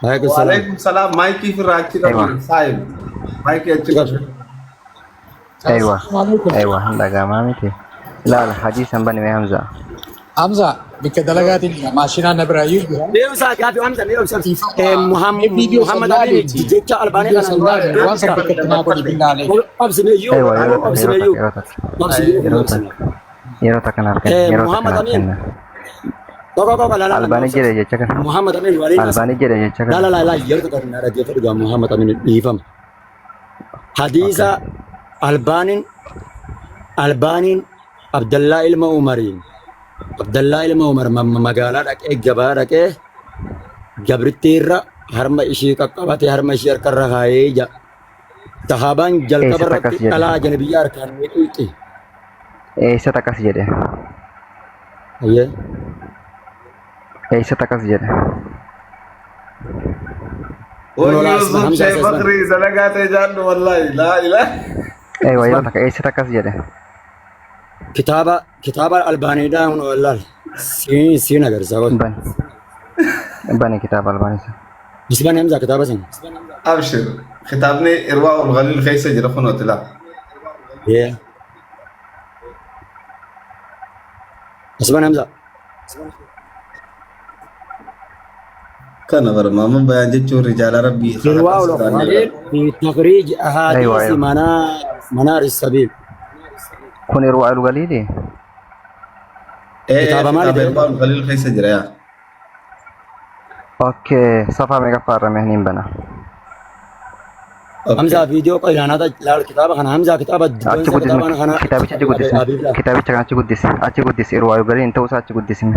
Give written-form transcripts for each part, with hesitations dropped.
Waalaikum salaam. Waalaikum salaam. Maayikii firraa achi Aywa. qabu. Saayim. Maayikii achi qabu. Aywa. Assalamu alaikum. Aywa. Hin dhaga'amaa miti. Laala hadiisan bani mee Hamza. Hamza, bikka dalagaatiin jira. Maashinaan na biraa iyyuu jira. Mee obsaa gaafi Hamza mee obsaa. Dhiifama. Muhammad Mee viidiyoo san Muhammad Amin laaliiti. jecha Albaanii Viidiyoo kana san laali. Waan san bakka itti naa godhi billaa alee. Obsine iyyuu Aywa yeroo takka obsine yeroo iyyuu takka yeroo takka. obsine iyyuu Yeroo obsine. takka. Yeroo takka naaf kenna. Yeroo takka Muhammad naaf Amin kenna. Tokko tokko la la la Albaanii jedhe jecha kana. Muhammad Amin waliin as Albaanii jedhe jecha la la kana. la la yeroo tokko na dhaggeeffadhu gaa Muhammad Amin dhiifama. Hadiisa Albaaniin Albaaniin Abdallaa ilma Umariin Abdallaa ilma Umar magaalaa dhaqee gabaa dhaqee gabrittii irra harma ishii qaqqabatee harma ishii harkarra kaayee ija. Sahaabaan jalqaba Eessatti irratti akkas jedhe? dhalaa ajnabiyyaa harkaan ni tuqxi. Eessatti akkas jedhe? Ayyee. Eessatti akkas jedhe? Kunoo Wayyo laa asman Yusuf Hamza Sheekh asman. Bakrii dalagaa ta'e jaadhu wallaahi. Laa ilaa. Aywa yeroo takka eessatti akkas jedhe? Kitaaba kitaaba Albaaniidhaa kunoo laal. Siin siin agarsiisa qofa. Bani. Bani kitaaba Albaanii sana. Bisbani Hamza kitaaba sana. Abshir. Kitaabni Irwaa ul Ghaliil keessa jira kunooti laa. Yeah. Asban Hamza. Kana bara maama bayaan jechuun rijaala rabbii Irwaa khalaqa ul sodaannee Ghaliil fi takriij Aywa ahaadiisi aywa. manaar sabiil. Kun irwaa al-galiili? Ee Kitaaba maali kitaaba jedhee? Irwaa ul Ghaliil keessa jira yaa. Okay, safaa meeqaffaa irra mee niin bana. Okay. Hamzaa viidiyoo qoylaanaa laal kitaaba kana Hamzaa kitaaba Achi dubbansa guddisme kitaaba kana kitaabicha achi guddisme Abiib laal. kitaabicha kana achi guddisi achi guddisi irwaa al-galiil ta'uusaa achi guddisme.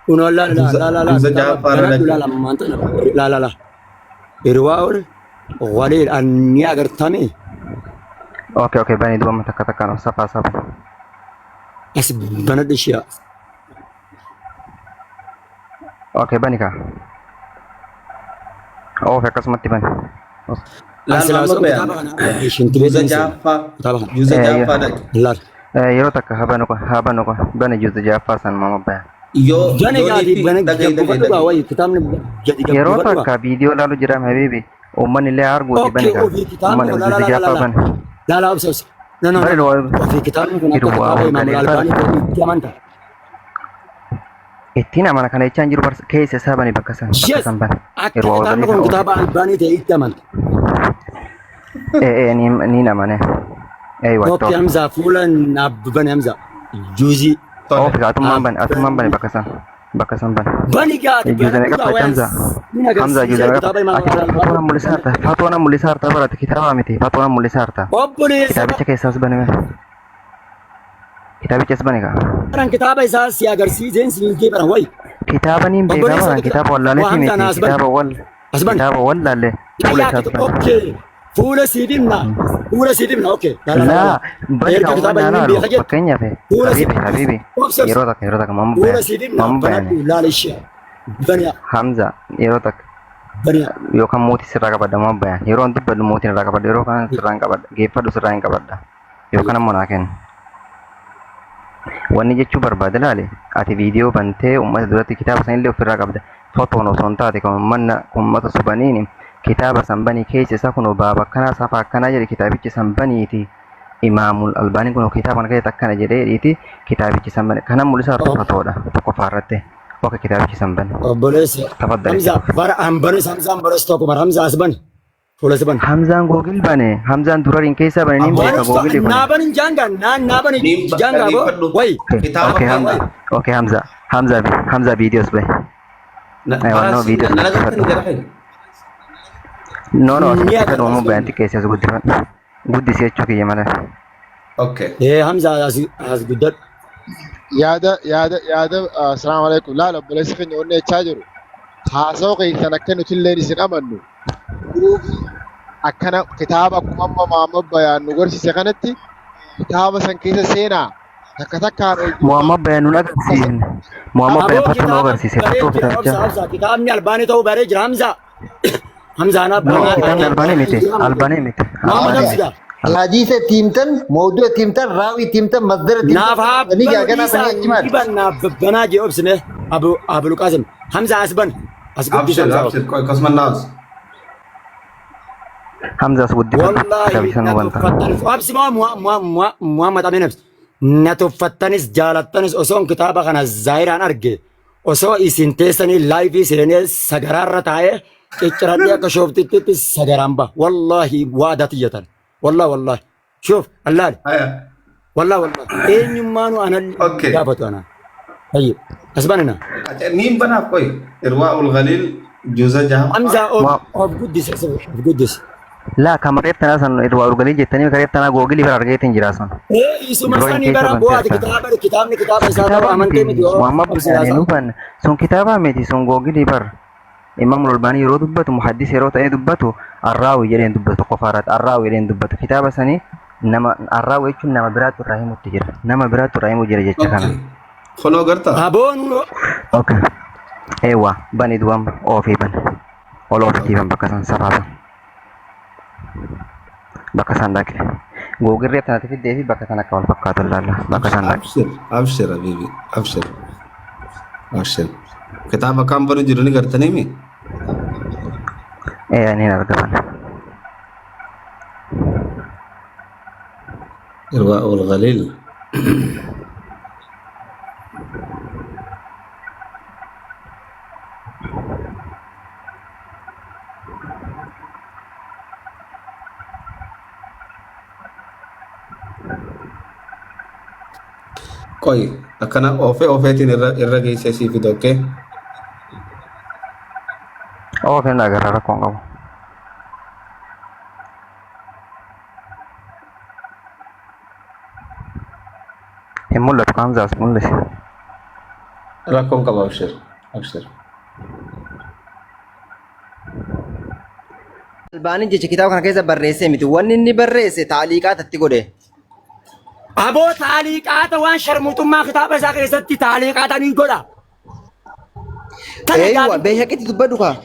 Kunoo laal laal Juza laal laal juza kitaaba ja'affaa irra banadhu dhaqe. laal ammaan tana laal laal Irwaa ul Ghaliil anni agartame Okay, okay, bani duba takka takkaan of safaa safa. as banadhu ishiyaa. Okay, bani kaa. Oof akkasumatti bani. An Laal silaa maama osoo bayaan kitaaba kana shinti juza beetiin seena ja'affaa kitaaba kana juza ja'affaa dhaqe. laal. Yeroo takka haa banu haa banu bani juuza ja'affaa san maama bayan. Yoo Jane yoonii gaati fi bana dhagahi dhagahi gabbifadhu gaa dhagahi. wayi kitaabni gadi Yeroo gabbifadhu gaa. takka viidiyoo ilaalu jiraam habiibi. Uummanni illee haa arguuti bani Okay kaa. ofii kitaabni Uummanni kun juuza laala laala ja'affaa laala bani. laala obsa obsa. No no no Bani ofii kitaabni kun akka irwaa kitaaba ol Imaam galiil Albaanii bani. ta'e itti amanta. Ittiin amana kana jechaan jiru barsa keessa isaa bani bakka san bakka Yes san bani. akka Irwaa ol kitaabni galiil kun kana kitaaba oofe. Albaanii ta'e itti amanta. Ee ee niin niin amane. Eeywa itti Okay oofe. Hamza fuula naaf bani Hamza. Juuzii Tole. Oofe atummaan bani atummaan bani bani bakka san bakka san bani. bani gaati Juuza banadhu meeqa gaa fudhatte wayan Hamza? sin Hamza juuza agarsiisee meeqa kitaaba Imaam ati bara fatwa Albaanii mul'isaa harta fatwa mul'isaa harta barate kitaaba miti fatwa mul'isaa harta. obboleessa Kitaabicha keessaas bani mee. Kitaabicha as bani kaa. baran kitaaba isaa si agarsiiseen si hin baran wayi Kitaaba niin beekaa obboleessa baran kitaaba kitaaba waa wallaaleeti Hamza miti na as bani kitaaba wal as bani kitaaba wallaalle fuula Ayyaa isaas kita bani. okay fuula siif himna fuula siif himna okay la la la la Laa bani erga kaa kitaaba uummanni inni haa laalu beeka jettu fakkeenyaaf fuula siif habiibi habiibi obsi obsi yeroo takka mamma fuula bayan siif himna mamma bayane banadhu laala ishee baniya Hamza yeroo takka baniya yookaan mootii sirraa qabadha mamma bayan yeroo an dubbadhu mootiin irraa qabadha yeroo kaan sirraa hin qabadha geeffadhu sirraa hin qabadha yookaan ammoo naa kenna. Wanni jechuu barbaade laale ati viidiyoo bantee uummata duratti kitaaba sanillee ofirraa qabda. Fotoon osoo hin taate kan uummanna uummata sobaniin kitaaba san banii keessa isaa kunoo baaba akkanaa safa akkanaa jedhe kitaabichi san baniiti. Imaamul Albaaniin kunoo kitaaba kana keessatti akkana jedhee dhiiti kitaabichi san bani. Kana mul'isaa jirtu fotoodha tokkoffaa irratti. Bakka kitaabichi san bani. Obboleessa Tafaddali. Hamza bara an banis Hamzaan baras tokko bara Hamza as bani. Fuula si bani. Hamzaan googil bane. Hamzaan durariin keessaa bane niin beeka Banas googilii naa kuni. banin jaangaa naan naa bani Niin jaangaa boo dhaggeeffadhu. wayi. Okay, Kitaaba okay, Hamza. keessa. Okay, Hamza. Hamza, Hamza videos bay. Aywa, no Baras videos na nagartani guddifadhu. gara keenya. No, no, as Ni guddifadhu agarra ammoo as bayan bani. xiqqeessi as guddifadhu. Guddisi jechuu kiyya malee. Okay. Ee Hamza as as guddadhu. Yaada yaada yaada assalaamu alaikum laala obboleessi keenya wanni jechaa jiru haasawa keessan akka nuti illeen isin amannu Puruufii akkana kitaaba akkuma amma Muhammad Bayaan nu garsiise kanatti kitaaba san keessa seenaa takka takkaan ol deemaa Muhammad Bayaan nun agarsiisne. Muhammad Bayaan Aboo fattuu nu kitaaba agarsiise. baree Fattuu jira obsa kitaabichaa. obsa kitaabni albaanii ta'uu baree jira Hamza. Hamza anaa No, banaa kitaabni albaanii miti. Albaanii miti. Muhammad Albaanii Hamza. miti. Hadiisa itti himtan, mawduu itti himtan, raawii itti himtan, masdara itti himtan, Naaf haa ni banu gaaganaa dhiisaa sanii achi maali? ni banna banaa jee obsine Abu Abul Qaasim. Hamza as bani. As guddisa Abshir, Hamzaa. abshir, qoy akkasuma naas. Hamza as guddifadhu Wallaahi kitaabicha na nu banta. tuffattanis obsi moo Muhammad Amin obsi. Na tuffattanis jaalattanis osoon kitaaba kana zaahiraan arge osoo isin teessanii laayifii seenee sagaraarra taa'ee cicciradhee akka shooftittitti sagaraan ba'a. Wallaahi waadaa tiyyatan. Wallaahi wallaahi. Shoof allaali. Haya. Wallaahi wallaahi. Eenyummaanu anan Okay. gaafatu anaan. Tayyib. As banana. Niin banaaf qoy. Irwaa'ul Ghaliil juuza jaha. Hamzaa of guddise of guddise. Laa kan reef tanaa san irraa urgalii jettanii kan reef tanaa googilii bira argeetiin jira sun. Isuma Dura hin sanii keessa bara bantee bu'aati argaa. kitaaba kitaabni kitaaba isaa ta'uu Kitaaba amantee miti miti yoo Muhammad obsi Bayaanii haasaa. nu ban sun kitaaba miti sun googilii bar. Imaam Albaanii yeroo dubbatu muhaddis yeroo ta'ee dubbatu arraawi jedheen dubbatu qofa irratti arraawi jedheen dubbatu kitaaba sanii nama arraawi jechuun nama biraatu irraa himutti jira nama biraatu irraa himu jira jecha kana. Okay. Kunoo gartaa? Aboon Okay. Eewwa bani duwwan oofii ban ol oofitii ban bakka san safaa san bakka san dhaqe. Googillee tanatti fiddee fi bakka san akka wal fakkaatu ilaalla bakka san dhaqe. Abshir, abshir habibi, abshir. Abshir. Kitaaba kaan banu jiru ni gartanii mi? Ee ani hin argaman. Irwaa'ul Ghaliil. Qoy akkana oofee oofeetiin irra irra geessee sii fide okay? Oofeen agarra rakkoon qabu. Hin mul'atu Hamzaas mul'ise. Rakkoon qaba abshir. Abshir. Albaaniin jecha kitaaba kana keessa barreessee miti. Wanni inni barreesse taaliiqaat itti godhe. Aboo taaliiqaata waan sharmuuxummaa kitaaba isaa keessatti taaliiqaata ni godha. Kana Eeywa gaafii beeyhaqiitti dubbadhu kaa.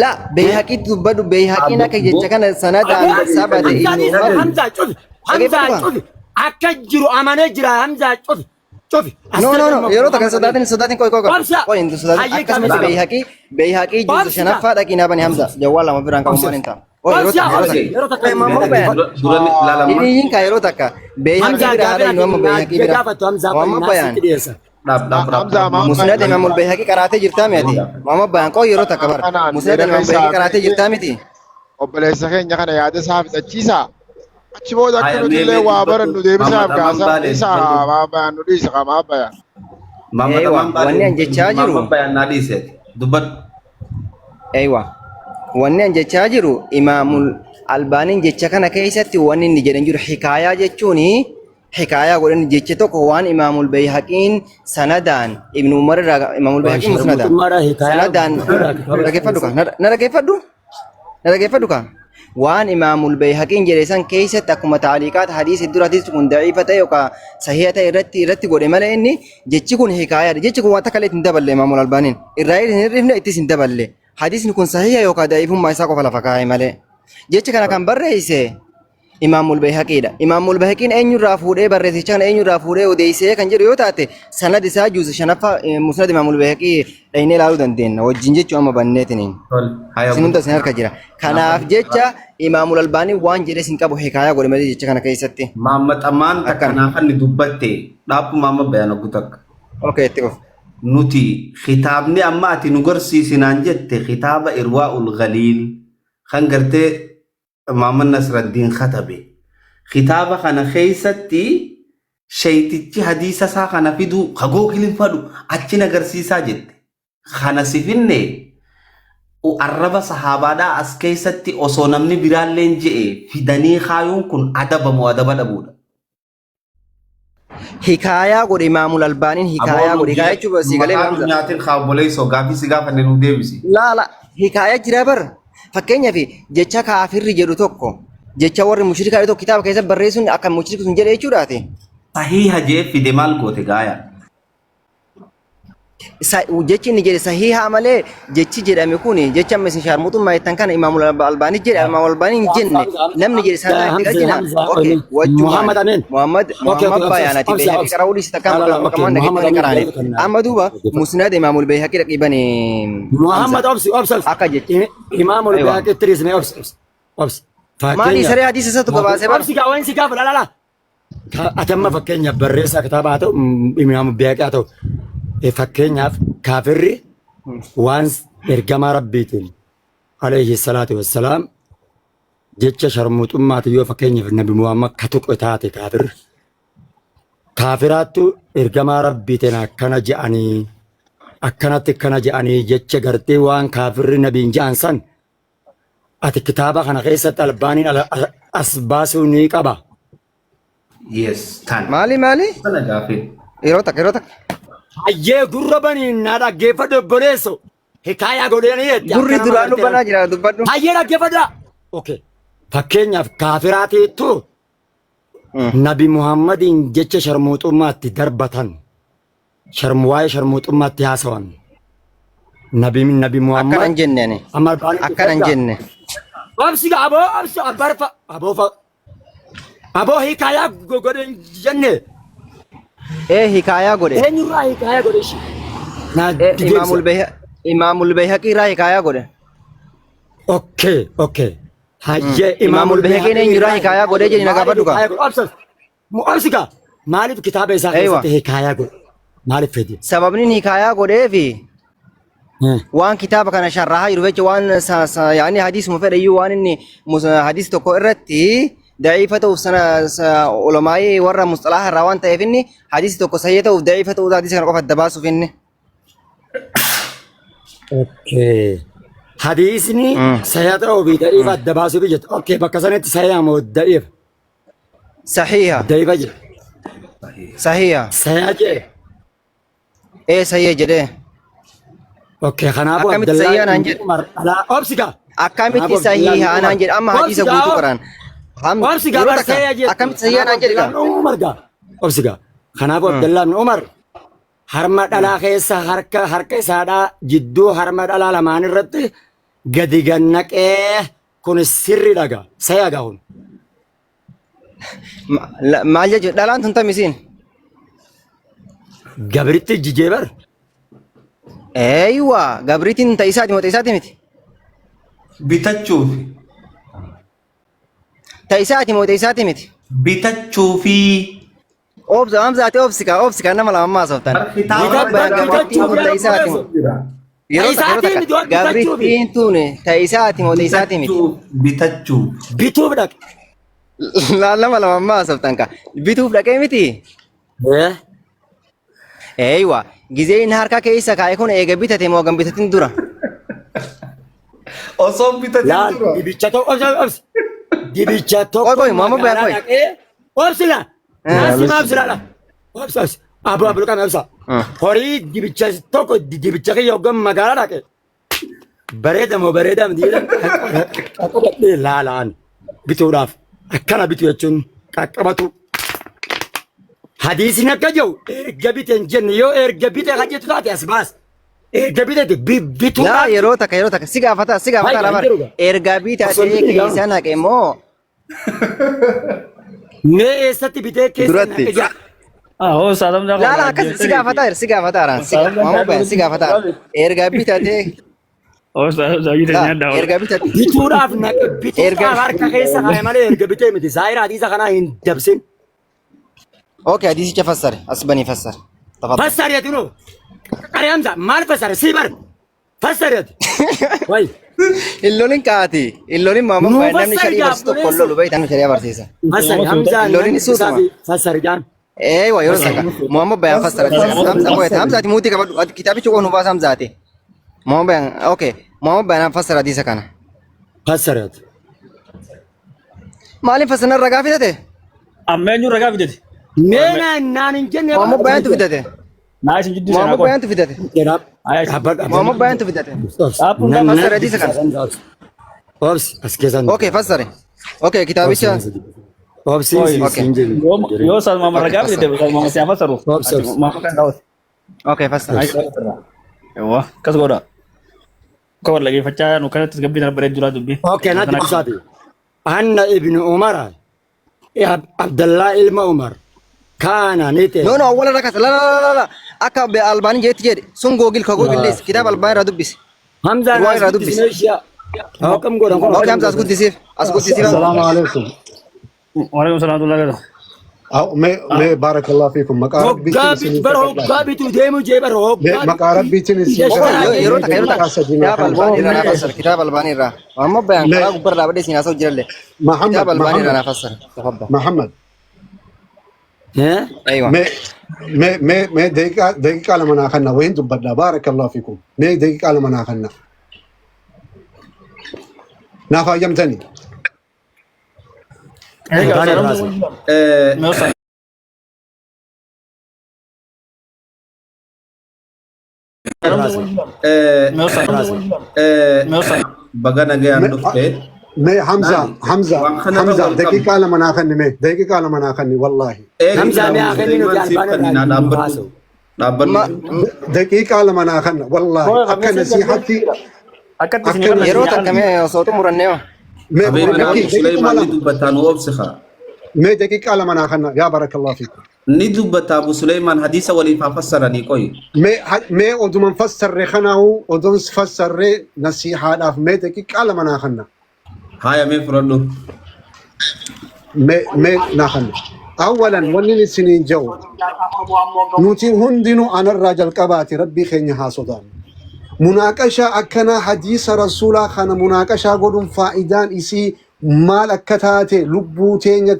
La beeyhaqiitti dubbadhu beeyhaqiin akka jecha kana sanadaan Aboo sabate Hamzaa Ibnu dhiisi Umar. Hamzaa cufi Hamzaa Dhageeffadhu kaa. cufi akka jiru amanee jira Hamzaa cufi cufi No no no yeroo takka sodaatin sodaatin qoy qoy qoy Obsa qoy hin sodaatin hayyee akkasumatti kamisa beeyhaqii beeyhaqii juuza obsa shanaffaa dhaqii naa bani Hamza jawwaa lama biraan qabu obsa maal hin ta'a. Qoy yeroo obsa takka yeroo obsa takka. yeroo takka Qoy Muhammad Bayaan Dura dura laalamma. hiriyin kaa yeroo takka beeyhaqii Hamzaa bira haadha gaafii inni amma ati beeyhaqii bira gaafattu Hamzaa qoy Muhammad naa Bayaan sitti dhiyeessa. Dhaab dhaab dhaab Hamza dhaab. maal Musnad Imaam Al-Bayhaqi qaraatee jirtaa miti? Muhammad Bayaan qoy yeroo takka bara. Kanaan Musnad miira Imaam keessaa Bayhaqi qaraatee beekee jirtaa miti? obboleessa keenya kana yaada isaa fixachiisaa. Achi booda akka Haya nuti mee illee mee waa dubbadhu. barannu deebisaaf Muhammad Amaan kaasaa Baalee dhiisaa dubbadhu. maa bayaan nu dhiisa maa bayaan. Muhammad Eeywa Amaan Baalee wanni an jechaa jiru Muhammad Bayaan naa dhiiseeti. Dubbadhu. eeywa wanni an jechaa jiru Imaamul Albaaniin jecha kana keessatti wanni inni jedhan jiru hikaayaa jechuun hikaayaa godhan jecha tokko waan Imaamul Bayhaqiin sanadaan Ibnu Umar irraa Imaamul Waan Bayhaqiin musnada sharmuuxummaadha hikaayaa sanadaan godha kitaaba isaa dhaggeeffadhu kaa keessatti. na dhaggeeffadhu na dhaggeeffadhu kaa waan Imaamul Bayhaqiin jedhe san keessatti akkuma taaliiqaat hadiisa dura hadiisni kun da'iifa ta'e yookaan sahiha ta'e irratti irratti godhe malee inni jechi kun hikaayaadha jechi kun waan takka illee itti hin daballe Imaamul Albaaniin irraa hin hir'ifne ittis hin daballe hadiisni kun sahiha yookaan da'iifummaa isaa qofa lafa kaa'e malee jecha kana kan barreesse Imaamul Bayhaqiidha. Imaamul Bayhaqiin eenyurraa fuudhee barreessicha kana eenyurraa fuudhee odeessee kan jedhu yoo taate sanad isaa juuza shanaffaa musnad Imaamul Bayhaqii dhaynee ilaaluu dandeenya wajjin jechuu amma banneetiniin. Tol. Haya Isin hunda isin harka jira. Kanaaf jecha Imaamul Albaanii waan jedhes hin qabu hikaayaa godhe malee jecha kana keessatti. Muhammad Amaan takka Akkana. naa kan dubbatte dhaabbu Muhammad Bayaan oggu takka. Okay itti fufi. Nuti kitaabni amma ati nu garsiisinaan jette kitaaba Irwaa'ul Ghaliil kan gartee Muhammad Nasraddiin katabe. Kitaaba kana keessatti sheeytichi hadiisa isaa kana fiduu kagoogiliin fadhu achi agarsiisaa jette. Kana si finne arraba sahaabaadhaa as keessatti osoo namni biraalleen je'e fidanii kaayuun kun adabamu adaba dhabuudha. Hikaayaa godhe Imaamul Albaaniin hikaayaa godhe. Hikaayaa jechuun si galee Maqaa Hamza. nyaatiin kaabboleessoo gaaffii si gaafanne nu deebisi. Laala hikaayaa jira bar. Fakkeenyaaf jecha kaafirri jedhu tokko jecha warri mushrikaa jedhu tokko kitaaba keessa barreessuun akka mushrikni sun jedhe jechuudhaati. Sahiha jee fide maal goote gaaya? Jechi inni jedhe sahihaa malee jechi jedhame kun jecha amma isin shaarmuxummaa jettan kana Imaamul Albaanii jedhe Imaamul Albaanii hin jenne namni jedhe sanaa itti Hamza galchina. Hamza Okay, wajjumaan Muhammad Amin. Muhammad Okay, okay, Muhammad obsa Bayaanati obsa Bayhaqi obsa. qara'uu dhiisi takka La la la, okay, maqamaan Muhammad dhaggeeffatan Amin qaraane. dhaggeeffatan. Amma duuba musnad Imaamul Bayhaqi dhaqii bane Muhammad Hamza obsi obsa obsi. akka jechi. Imaamul Aywa. Bayhaqi tirisme obsi obsi obsi. Maali Fakkeenyaaf saree hadiisa isatu gabaasee bara. obsi gaa waan si gaafa la la la. Ati amma fakkeenyaaf barreessaa kitaabaa haa ta'u, Imaamul Bayhaqi haa ta'u, fakkeenyaaf kaafirri waan ergamaa rabbiitiin alayhi salaatu wassalaam jecha sharmuuxummaati yoo fakkeenyaaf Nabi Muhammad ka tuqe taate kaafirri. Kaafiraattu ergamaa rabbiitiin akkana je'anii akkanatti akkana je'anii jecha gartee waan kaafirri nabiin je'an san ati kitaaba kana keessatti Albaaniin as baasuu ni qaba. Yes, tan. Maali maali? Sana gaafii. Yeroo takka yeroo takka. Hayyee gurra baniin na dhaggeeffadhu obboleesso. Hikaayaa godhanii jetti Gurri akka nama duraanuu gartee. banaa jira dubbadhu. Hayyee dhaggeeffadhaa. Okay. Fakkeenyaaf kaafiraatiittu Nabi Muhammadiin jecha sharmuuxummaatti darbatan. Waa'ee sharmuuxummaatti haasawan. Nabi Akkana hin Muhammad jenne ani. amma Albaaniitti Akkana hin fedha. jenne. Obsi aboo obsi abbarfa aboo fa aboo hikaayaa godhe hin jenne. Ee hikaayaa godhe. Eenyurraa hikaayaa godhe ishii? Naa Ee deebisa. Imaamul Bayhaqii irraa hikaayaa godhe. Okay. Hayyee Imaamul Imaamul Bayhaqiin Bayhaqii eenyurraa irraa hikaayaa hikaayaa godhee godhe. jedhi na Maaliif gaafadhu kaa. hikaayaa godhe? Obsi obsi gaa. Maaliif kitaaba isaa Eeywa. keessatti hikaayaa godhe? Maaliif fedhe? Sababni inni hikaayaa godheefi waan kitaaba kana sharrahaa jiru jecha waan yaani hadiisuma fedhe iyyuu waan inni hadiis tokko irratti da'iifa ta'uuf sana ulamaa'ii warra musxalaha irraa waan ta'eef inni hadiisi tokko sahih ta'uuf da'iifa ta'uu hadiisa kana qofa adda baasuuf inni. Okay. Hadiisni sahih ta'uu fi da'iifa adda baasuuf jette. Okay, bakka sanatti sahih moo da'iifa? Sahiha. Da'iifa jedhe. Sahiha. Sahih jedhe. Ee sahih jedhee. Okay, kanaafuu Akkamitti Abdallaa sahiha naan ibn jedhe? Umar alaa obsi gaa. Akkamitti Kanaafuu Abdallaa sahiha ibn naan Umar jedhe amma obsi hadiisa gaa guutuu qaraan. Obsi gaa Yeroo bar takka sahih jette. akkamitti sahiha Kanaafuu naan jedhe Abdallaa gaa? ibn Umar gaa. Obsi gaa. Kanaafuu Abdallaa ibn Umar harma dhalaa keessa harka harka isaadhaa jidduu harma dhalaa lamaan irratti gadi gannaqee kun sirri dhaga. Sahih gaa kun. Maal jechuudha dhalaan tun tamisiin? Gabritti jijee bar. Eeywa gabriitiin ta isaati moo ta isaati miti? Bitachuuf. Ta isaati moo ta isaati miti? Bitachuufi. Obsa Hamzaati obsi kaa obsi kaa nama lama ammaa sooftan. Bar kitaaba Muhammad irra gabriitiin tun ta isaati moo? jira. Yeroo takka yeroo Isaatii miti takka waan bitachuufi. gabriitiin tun ta isaati moo ta isaati miti? Bitachuuf. Bitachuuf. Bituuf dhaqe. Laal nama lama ammaa sooftan kaa bituuf dhaqee miti? Eh? Eeywa gizee inni harka keessa kaa'e kun eega bitate moo hagam bitatin dura? Osoo hin bitatin Laal dura. dibicha tokko obsi obsi. Dibicha Qoy tokko qoy Muhammad Bayaan magaalaa qoy. dhaqee obsi laa. Naasi maaf sila obsi obsi. Abu Abdul Qadir obsa. Horii dibicha tokko dibicha kiyya hoggan magaalaa dhaqe. Bareeda moo bareeda miti jedhan qaqqabadhee laalaan bituudhaaf akkana bitu jechuun qaqqabatu. Hadiisni akka jiru erga bite hin jenne yoo erga bite kan jettu taate as baas. Erga bitete Laa bituudhaaf yeroo takka si gaafata si gaafata Hai, laa bar hin jiru gaa. erga Osoo hin bitatee bitin keessa gaafa. naqe moo Mee eessatti bitee keessa duratti. naqe jaa. Ah, oh, salam dah Laa laa akkas si gaafata si gaafata araan si Muhammad Bayaan si gaafata erga bitatee Oh, salam dah kita laa nyanda. erga bitatee Bituudhaaf naqe erga bituudhaaf harka keessa kaa'e malee erga bitee miti. Zaahira hadiisa kanaa hin dabsin. Okay hadiisicha fassare as banii fassare tafaddal. Fassari ati noo. Qaree Hamza maal fassare sii bar. Fassari ati. Wayi. Hin lolin kaati hin lolin Muhammad Nuu Bayaan namni fassari sharii gaa barsiisu tokko hin obboleessoo. lolu beektaa namni shari'a barsiisa. Fassari Hamzaan Hin lolin namni isaa suutuma. fi fassari jaan. Eeywa yeroo takka Muhammad Bayaan fassara hadiisa kana. Hamza qoyata Hamza ati muutii qabadhu ati kitaabicha qofa nu baasa Hamza ati. Muhammad Bayaan okay Muhammad Bayaan fassara hadiisa kana. Fassari ati. Maaliin fassara ragaa fidate? Amma eenyu ragaa fidate? Mee naan hin jenne Muhammad Bayaantu fidate. Naa isin jidduu seenaa Muhammad qoy. Bayaantu fidate. Muhammad Bayaantu fidate. Dhaabbuun Fassara hadiisa kana. Obsi as keessan. Okay fassare. Okay kitaabicha. Obsi Qoy. Okay. siin jedhu. Yoo Salmaan Okay ragaa fidate fassare. Salmaan si fasaru. Obsi obsi. Muhammad kan daawwate. Okay, fassara. Ewa, akkas godha. Akka wal dhageeffachaa nu kanatti gabbii tana bareedu jira dubbii. Okay, natti ibsaati. Anna ibnu Umara, Abdallaa ilma Umar, kaana ni ta'e. No, no, awwala rakas. La la la la la. Akka Albaanii jedhetti jedhe. Sun Google ka Google lees. Kitaaba Albaanii irraa dubbisi. Hamzaan Irwaa as irraa dubbisi. guddisnee ishee. Akkam godhan kun Okay, Hamza as guddisiif. As guddisiif. السلام عليكم. Waalaikum salaam wa rahmatullahi. أو مي مي بارك الله فيكم مقا ربي Hoggaa تنسيني bitu bara hoggaa bitu deemu jee bara hoggaa مقا ربي تنسيني Obbo yeroo takka yeroo takka. Kitaaba Albaanii irraa naa fassara. Kitaaba Albaanii irraa. Amma bayaan karaa gubbarra dhaabadhee siin haasa'u jirallee. محمد Kitaaba Albaanii irraa محمد naa fassara. Tafaddal. محمد Eh? Aywa. مي مي مي مي دقيقة دقيقة لما ناخنا وين تبدا بارك الله فيكم مي دقيقة لما ناخنا نافا يمتني Albaanii irraa haasa'e. Baga nagayaan dhufte. مي حمزة حمزة Waan kanarra حمزة wal qabnu. دقيقة لما ناخني مي دقيقة لما ناخني والله Eegi Hamzaa mee Abu haa kennu nuti Suleymaan siif Albaanii kennina irraa nu dhaabbadhu. haasa'u. Dhaabbadhu. دقيقة لما ناخنا والله أكا نصيحتي Akkatti isin أكا Yeroo takka mee osoo xumurannee hoo. مي Habiibina Abu دقيقة Suleymaan ni لما dubbataa nu obsikaa. مي دقيقة لما ناخنا يا بارك الله فيكم Ni dubbata Abu Suleymaan hadiisa waliif haa fassaranii qoyi. mee oduman fassarre kanaahu oduun fassarre nasihaadhaaf mee daqiiqaa lama naa kanna Haaya mee fudhadhu. mee mee naa kanna awwalan wanni isiniin jedhu nuti hundinuu anarraa jalqabaati rabbii keenya haa sodaannu munaaqashaa akkanaa hadiisa rasuulaa kana munaaqashaa godhuun faayidaan isii maal akka taate lubbuu teenya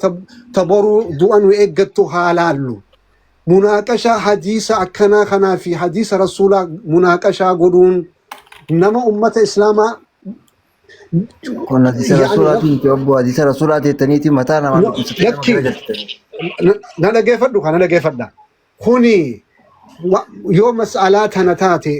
taboruu du'a nu eeggattu haa laallu munaaqashaa hadiisa akkanaa kanaa fi hadiisa rasuulaa munaaqashaa godhuun nama ummata islaamaa Kun hadiisa يعني rasuulaatiin miti obbo hadiisa rasuulaa jettaniiti mataa namaa dhukkubsatee nama lakki gara galchitanii. na dhageeffadhu kana dhageeffadha kuni yoo mas'alaa tana taate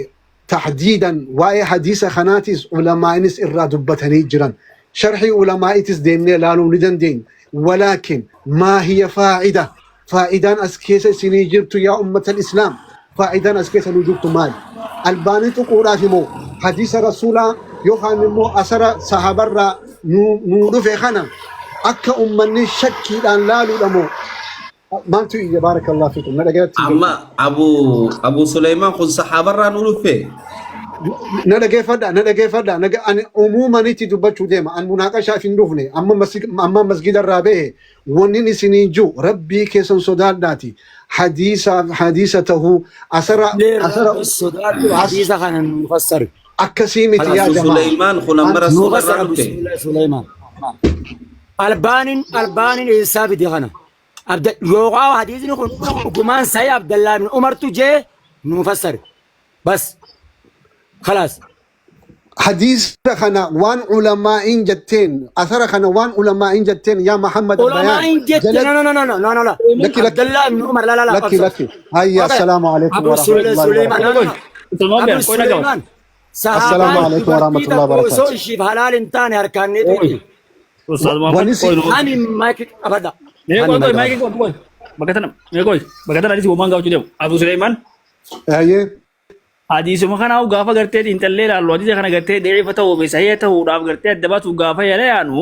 taxdiidan waa'ee hadiisa kanaatis ulamaa'inis irraa dubbatanii jiran sharxii ulamaa'itis deemnee laaluu ni dandeenya walaakin maa hiya faa'ida faa'idaan as keessa isinii jirtu yaa ummata islaam faa'idaan as keessa nu jirtu maali albaanii tuquudhaaf immoo hadiisa rasuulaa yookaan immoo asara sahabarraa nu dhufe kana akka ummanni shakkiidhaan laaluudha moo maaltu iyya baarakallahu fiikum na dhagaatti hin jirtu Amma Abu Suleymaan kun saxaabarraa nu dhufe. Na dhageeffadha na dhageeffadha ani umuumanitti dubbachuu deema an munaaqashaaf hin dhufne amma amma masgida irraa bahe wannin isiniin jiru rabbii keessan sodaadhaati hadiisa hadiisa tahuu asara asara Rabbi sodaadhu hadiisa kana nu fassari. Akkasii miti yaa Abu jamaa Suleymaan kun amma Nu rasuularraa fassara Abu dhufe. Suleymaan. Albaaniin eessaa fide kana? Abda yookaan hadiisni kun dhugumaan sahih Abdallaa ibn Umartu jee nu fassari. Bas. خلاص. Hadiisa kana waan ulamaa'in jetteen asara kana waan ulamaa'in jetteen yaa Muhammad علماء Albayaan جت jala no no no no no no no لا lakki عبد lakki الله بن عمر لا لا لا lakki أبصر lakki hayya Okay. assalaamu alaikum أبو wa rahmatullahi wa سليمان barakatuh no no no Suleymaan أبو qoy na gahu. سليمان assalaamu sahaabaan alaikum wa dubartii rahmatullahi wa tokko osoo barakatuh ishiif halaal hin taane harkaan ni tuqxe. Ustaaz Muhammad Wanni si qoy nu. Ani maayikii qabadha. Mee Ani qoy qoy maayikii maayikii qabadha. qoy qoy. Bakka tana mee qoy bakka tana hadiisi womaan gaafachuu deemu. Abu Suleymaan hayyee hadiisuma kanaa gaafa gartee xiinxallee ilaallu hadiisa kana gartee da'iifa ta'uu fi sahiha ta'uudhaaf gartee adda baasuuf gaafa jala yaanu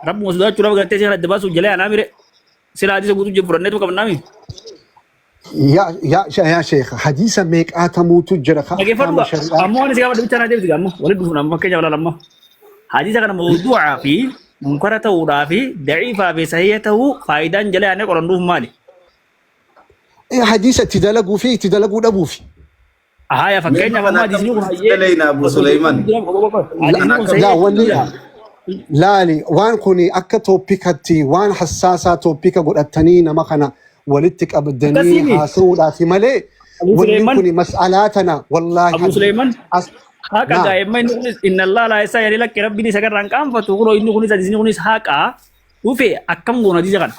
rabbuma sodaachuudhaaf gartee isa kana adda baasuuf jala yaanaa mire sila hadiisa guutuu jiru fudhanneetu qabnaami. yaa yaa yaa sheekh hadiisa meeqaatamuutu jira ka Dhageeffadhu ahkaama shari'aa ammoo ani si gaafa dubbicha naa deebisi ammoo walitti dhufuun amma fakkeenyaaf ilaala ammoo hadiisa kana mawduucaa fi munkara ta'uudhaa fi da'iifaa fi sahiha ta'uu faayidaan jala yaanee qorannuuf maali? Hadiisa itti dalaguu fi itti dalaguu dhabuufi Haya Mee fakkeenyaaf kana ammoo akkam hadiisni kun hayyee daleena Abu Suleymaan. hadiisni Kana kun akkam sahiha laa jechuu wanni jira. laali waan kun akka tooppikatti waan hassaasaa tooppika godhatanii nama kana walitti qabdanii Akkasiimi haasa'uudhaafi malee Abu wanni Suleymaan kun mas'alaa tana wallaahi Abu Suleymaan as haqa naam gaa'imma inni kunis inna Allah laa isaa jedhee lakkee rabbiin isa garraan qaanfatu kunoo inni kunis hadiisni kunis haqa dhufe akkam goona hadiisa kana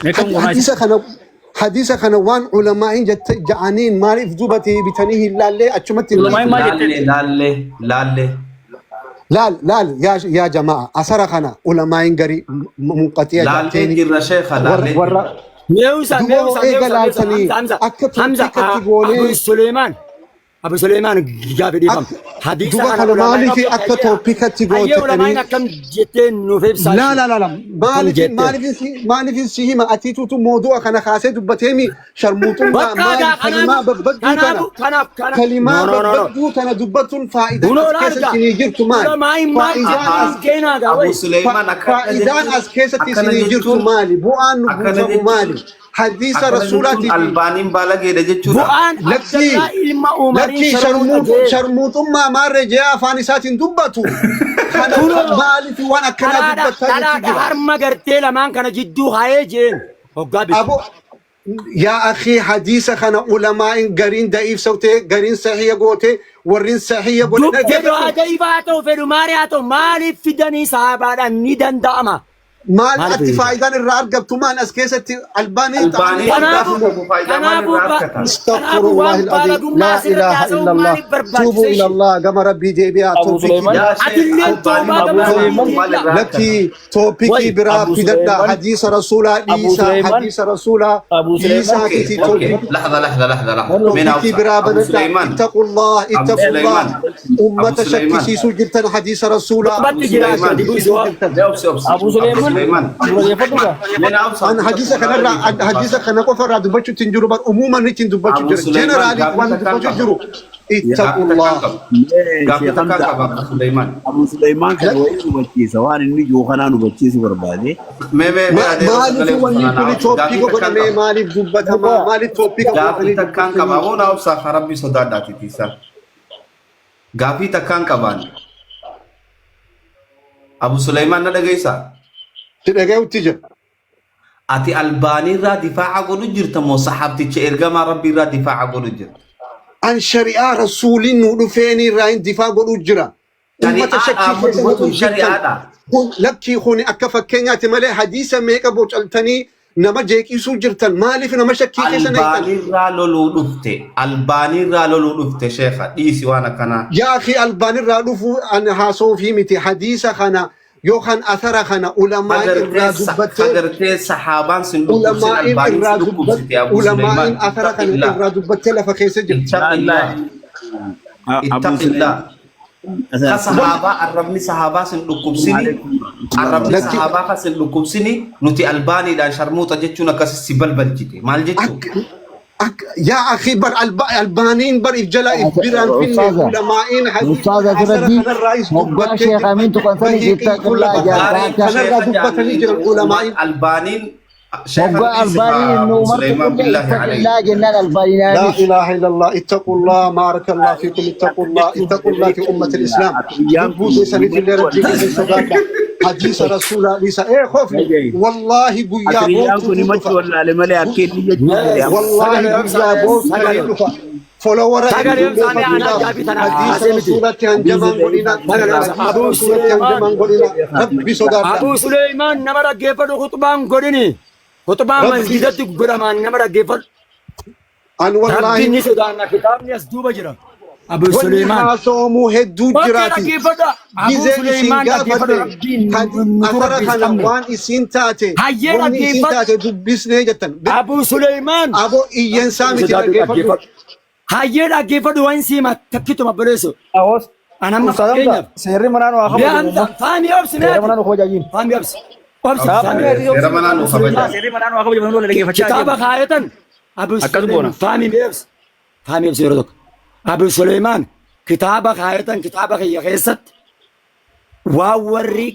mee akkam goonaa isa hadiisa kana hadiisa kana waan ulamaa'in ja'aniin maaliif duuba deebitanii hin laallee achumatti hin ulamaa'in maal dhiifne jetteen Laallee laallee laallee. Laal laal yaa yaa jamaa asara kana ulamaa'in garii munqaxiya Laallee ja'atteeni jirra sheekha warra laallee warra jirra. Meewusa Duba meewusa hoo eega meewusa meewusa laaltanii Hamza Hamza akka Hamza toopikatti Abu goonee Suleiman Abu Suleiman gaafi dhiifama. akka Hadiisa duba kana kana ulamaa'in maaliif akka toopikatti hayyee ulamaa'in gootetanii akkam jettee nuuf ibsaa لا ishee لا لا لا akkam مالف jettee. مالف مالف سيما أتيتو موضوع أنا خاسي دبتيمي شرموطون Bakka مال gaa كلمة kanaafuu ببدو تنا kanaafuu kanaaf kana no كلمة no no no ببدو تنا دبتون فائدة Bunoo أسكيسة laalgaa سنيجرت مال ulamaa'in maal فائدان jettee أس nuuf keenaa gaa Abu wayi. Suleymaan akkana فائدان jechuun أسكيسة akkana سنيجرت jechuun مالي بؤان akkana نبوزة jechuun مالي حديث akkana jechuun رسولاتي في albaaniin baalageedha jechuudha. Bu'aan لكي Abdallaa ilma Umariin لكي sharmuuxa شرموط jee. شرموط ما مر جاء فانسات دبتو كان Kunoo مالي في وانا كنا dhalaadha دبتا dhalaadha يتجرا harma gartee lamaan kana jidduu hayee jeen hoggaa bitu. أبو يا أخي حديث خنا علماء قرين ضعيف صوتي قرين صحيح قوتي ورين صحيح قوتي Fedhu haa نجفتو da'iifaa haa ta'u fedhu maali haa ta'u maaliif fidanii sahaabaadhaan ni danda'ama. مال Maaliif أتي fidanii? فايدان الرار قبتو مان أسكيسة ألباني طعني Albaaniin Kanaafuu gaafa qabu faayidaa maal kanaafuu irraa ba- argata? استغفر kanaafuu الله waan العظيم baalagummaa لا asirratti إله haasa'uun إلا الله maaliif توبوا barbaachisa إلى ishee? الله كما ربي جيبيا Abu توبيكي Suleyman Yaa Sheekh Atilleen albaaniin toobaa Abu gama gaafa rabbii qabu maal deebi'a. irraa argata? لكي توبيكي Wayi برا Abu في ددا Suleyman حديث رسولا Abu عيسى Suleyman حديث رسولا Abu عيسى Suleyman Okay, تي okay. توبيكي لحظة لحظة لحظة لحظة. مين توبيكي أوصى؟ برا أبو بندا سليمان اتقوا الله أبو اتقوا الله سليمان أبو أمة سليمان شكسيسو جرتن حديث رسولا أبو dubbatti jira سليمان gadi bu'isi waa. جرتن Mee obsi obsi. Abu Abu Suleyman Suleyman. dhaggeeffadhu gaa. Mee obsi أنا Abu حديث Suleyman كان حديث كان قفر راد بچو تنجرو بر عموما نتين دبچو Abu جر Suleyman جنرالي gaafii وان takkaan دبچو qaba. جرو Gaafii اتقوا takkaan الله qaba. Mee Gaafii Sheekh takkaan Hamza qaba Abu Suleyman. Abu Suleymaan kana wayii hubachiisa waan inni jiru kanaan hubachiisu barbaade. Mee mee mee ما adeero مالف sagalee وني uffata كل naa obsi. توبيك Gaafii takkaan قدامي qaba. مالف دبتما Dhugaa مالف توبيك Gaafii قدامي takkaan qaba. دبتني Aboo naa obsaa haa rabbi sodaadhaati tiisaa. Gaafii takkaan qabaan. Abu Suleymaan na dhageessaa? تدغيو تجر Ati albaaniirraa difaaca godhu jirta moo saxaabticha ergamaa rabbiirraa difaaca godhu jirta? عن شريعة رسول ودفيني راين دفاع قدو جرا أمة Shari'aadha شكي amma كيسا dubbatuun نقول جرتن shari'aadha. لكي خوني أكفا كينيا تمالي حديثة ميكا بوچلتني نما جيكي سو جرتن مالف نما شكي كيسا نيتن Albaaniirraa loluu dhufte. Albaaniirraa loluu dhufte sheekha dhiisi waan akkanaa. يا أخي ألباني رالوفو أن حاسو في متي حديثة خنا يوخن أثر خنا علماء الرا دبته Hagartee saxaabaan sin dhukkubsin علماء albaaniin الرا sin دبت dhukkubsite Abu علماء Suleymaan. أثر خنا Ittaqillaa. الرا دبته لفخيس جرت Ittaqillaa. Abu Ittaqillaa. Suleymaan Ka sahaabaa arrabni sahaabaa sin dhukkubsini arrabni لكن sahaabaa ka sin dhukkubsini nuti albaaniidhaan sharmuuxa jechuun akkas si balbalchite maal jechuu? أك أك يا أخي بر ألبانين بر إفجلا إفبران فيني Ustaaza علماء حديث Ustaaza أثر asirratti خنا الرئيس hoggaa دبته Sheekh Amiin tuqansanii بهيقي كل ittaqillaa بكا Gaariin jaartaa خنا الرا sheekha دبتني jaaniin جرا علماء albaaniin sheekha hoggaa dhiisi albaaniin haa nu Abu umartu Suleymaan qullee billaahi alayhi. ittaqillaa jennaan لا albaaniinaanis. إله إلا الله اتقوا الله بارك الله فيكم اتقوا الله اتقوا الله في أمة الإسلام Atiyyaan kun دبوسي سنة اللي himachuu ربي wallaale. كيسن صداقة حديث رسول الله إيه خوفني Dhagahi. والله قيا Atiriyyaan بوتو kun himachuu تدفع wallaale malee akka inni jechuu fedhe amma. والله Sagalee obsaa قيا بوتو sagalee تدفع فولورا sagalee هدو obsaa mee anaa فدودا gaaffii tana حديث haasee miti. رسولة هنجمان قلنا Sagalee obsaa حديث Abu رسولة Suleymaan هنجمان قلنا ربي صداقة Abu Suleymaan nama dhaggeeffadhu khuxbaan godhini. Khuxbaan ربي masjidatti godhamaan nama dhaggeeffadhu. أن Rabbiin والله ni sodaanna kitaabni as duuba jira. Abu wanni Suleymaan. haasa'amu hedduu Okkee jiraati. dhaggeeffadha. Abu Gizee isin Suleymaan dhaggeeffadhu gaafadhe rabbiin nutu asara rabbi hin kana qabne. waan isin taate Hayyee wanni isin dhaggeeffadhu. taate dubbisnee jettan. Abu Suleymaan. Aboo iyyansaa Rabbiin miti sodaadhu dhaggeeffadhu. dhaggeeffadhu. Hayyee dhaggeeffadhu waan siima takkituma obboleessu. Ahoos Ani amma Ustaaz Hamza fakkeenyaaf. seerri manaa nu haa Mee kabajamu Hamza amma. faamii obsi Seera meeti. manaa nu kabajaajiin. Faamii obsi. Obsi Saafuu faamii. meetii Seera obsi. manaa nu Abu Suleymaan kabaja. seerri manaa nu haa kabajamu nu dhaggeeffachaa Kitaaba deemna. kaayatan Abu Akkas Suleymaan goona. faamii mee obsi. Faamii obsi yeroo tokko. Abu Suleymaan kitaaba kaayatan kitaaba kiyya keessatti waan warri